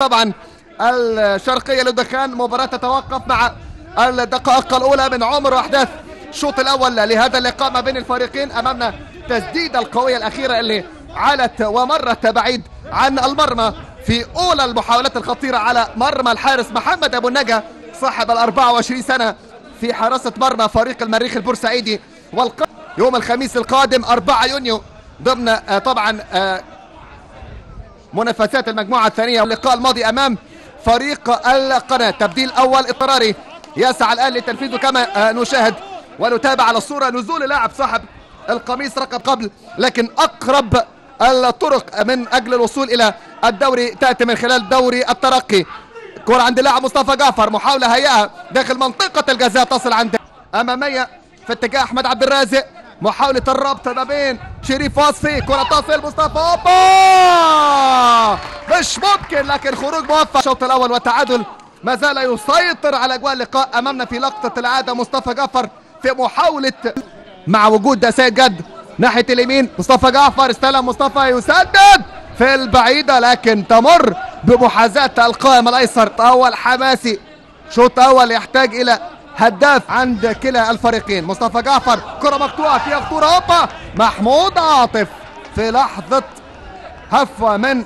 طبعا الشرقية للدخان. مباراة تتوقف مع الدقائق الأولى من عمر وأحداث الشوط الأول لهذا اللقاء ما بين الفريقين. أمامنا تسديدة القوية الأخيرة اللي علت ومرت بعيد عن المرمى في أولى المحاولات الخطيرة على مرمى الحارس محمد أبو النجا صاحب ال 24 سنة في حراسة مرمى فريق المريخ البورسعيدي. يوم الخميس القادم 4 يونيو ضمن طبعا منافسات المجموعة الثانية. اللقاء الماضي أمام فريق القناة. تبديل أول اضطراري يسعى الآن لتنفيذه كما نشاهد ونتابع على الصورة نزول لاعب صاحب القميص رقم قبل، لكن أقرب الطرق من أجل الوصول إلى الدوري تأتي من خلال دوري الترقي. كرة عند اللاعب مصطفى جعفر، محاولة هيئة داخل منطقة الجزاء تصل عند أمامية في اتجاه أحمد عبد الرازق، محاولة الربط ما بين شريف وصفي، كرة تصل مصطفى، أوبا مش ممكن، لكن خروج موفق. الشوط الأول وتعادل ما زال يسيطر على أجواء اللقاء. أمامنا في لقطة العادة مصطفى جعفر في محاولة مع وجود سيد جد ناحية اليمين. مصطفى جعفر استلم، مصطفى يسدد في البعيدة لكن تمر بمحاذاة القائم الأيسر. أول حماسي، شوط أول يحتاج إلى هداف عند كلا الفريقين. مصطفى جعفر كرة مقطوعة فيها خطورة، هوبا محمود عاطف في لحظة هفوة من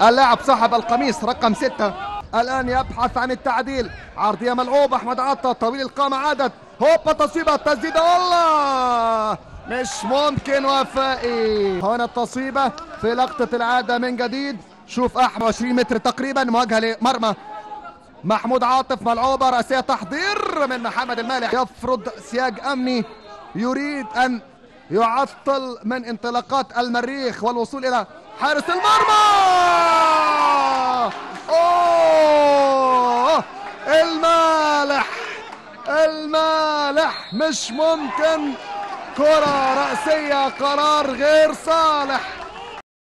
اللاعب صاحب القميص رقم 6. الآن يبحث عن التعديل، عرضية ملعوبة، أحمد عطا طويل القامة عادت، هوبا تصويبة تسديدة، الله مش ممكن وفائي. هنا التصويبة في لقطة العادة من جديد. شوف أحمد 20 متر تقريبا مواجهة لمرمى محمود عاطف، ملعوبة رأسية تحضير من محمد المالح، يفرض سياج أمني يريد أن يعطل من انطلاقات المريخ والوصول إلى حارس المرمى. أوه المالح، المالح مش ممكن، كرة رأسية قرار غير صالح.